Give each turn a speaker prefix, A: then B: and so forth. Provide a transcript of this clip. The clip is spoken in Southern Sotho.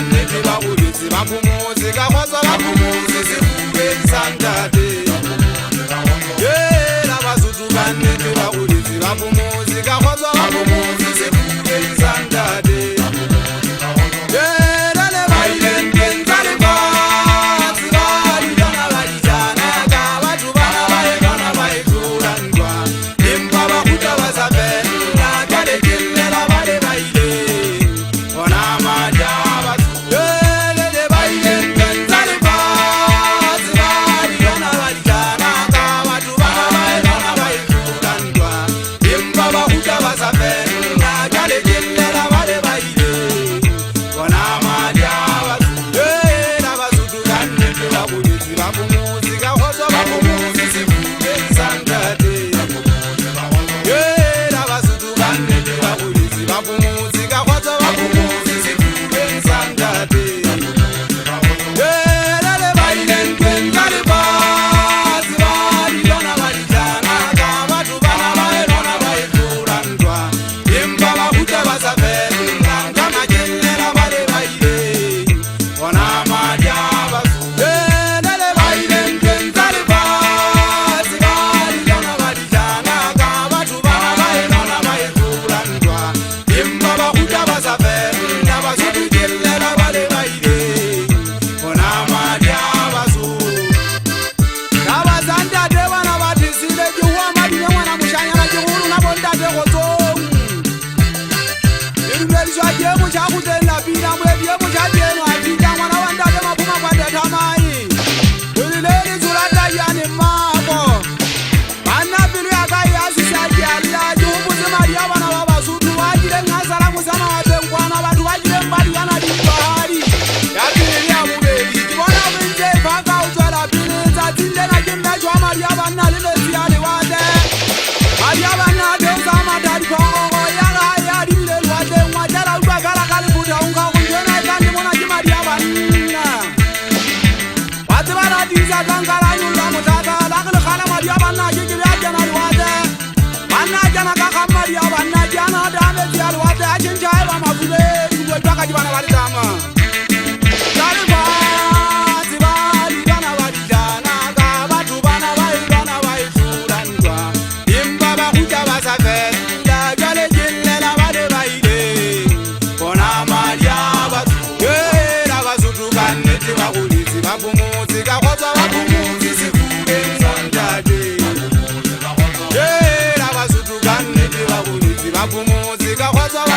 A: nnete ba robetse ba phomotse ka kgotso ba phomotse sefubeng sa ntate. Hela Basotho ka nnete ba robetse ba phomotse ka kgotso ba phomotse sefubeng sa ntate. Hela le ba ileng teng tsa lefatshe ba di lwana ba di jana ka batho bana ba e lwana ba e tlola ntwa empa ba kgutla ba sa fella jwale ke llela ba le ba ileng ona madi a batho. Hele le ba ileng teng tsa lefatshe ba di lwana ba di jana ka batho bana ba e lwana ba e tlola ntwa empa ba kgutla ba sa fella jwale ke llela ba le ba ileng ona madi a batho. Hela Basotho ka nnete ba robetse ba phomotse ka kgotso ba phomotse sefubeng sa ntate. Hela Basotho ka nnete ba robetse ba phomotse ka kgotso ba phomotse sefubeng sa ntate. Hela le ba ileng teng tsa lefatshe ba di lwana ba di jana ka batho bana ba e lwana ba e tlola ntwa empa ba kgutla ba sa fella nkana ke llela ba le ba ileng ona madi a batho. Hele le ba ileng teng tsa lefatshe ba di lwana ba di jana ka batho bana ba e lwana ba e tlola ntwa empa ba kgutla ba sa fella Basotho ke llela ba le ba ileng ona madi a batho. Taba tsa ntate bana ba thesile ke hoa madile ngwana moshanyana ke go lona bontate kgotsong. Ke dumediswa ke e motjha kgutleng lapina moedi e motjha ke eno a fihla ngwana wa ntate Maphuma kwa Thethamai. O rile letshola taiane mmako. Banna pelo ya ka e a sisa ke a lla ke hopotse madi a bana ba Basotho ba kileng a sala mosa mawatleng kwana batho ba kileng ba dulana dintwahadi. Ya pele le ya bobedi ke bona re ntse e phaka ho tswela pele tsatsing lena ke mmetjho wa madi a banna le metsi a lewatle. Madi a banna a theosa matha diphororo ya re ha e adimile lewatleng wa tlela utlwa feela ka lephotha o nka hore ntho ena e tlang le mona ke madi a banna. Wa tseba la tiisa tlanka la nyolla motlatla la re lekgala madi a banna a keke be a kena lewatle. Banna a kena ka kgang madi a banna ke ana a taya metsi a lewatle a tjhentjha a eba mafubedu bua ka ke bana ba letlama. Tsa lefatshe ba di lwana ba di jana ka batho bana ba e lwana ba e tlola ntwa empa ba kgutla ba sa fella jwale ke llela ba le ba ileng bona madi a batho. Hela Basotho ka nnete ba robetse ba phomotse ka kgotso ba phomotse sefubeng sa ntate. Hela Basotho ka nnete ba robetse ba phomotse ka kgotso.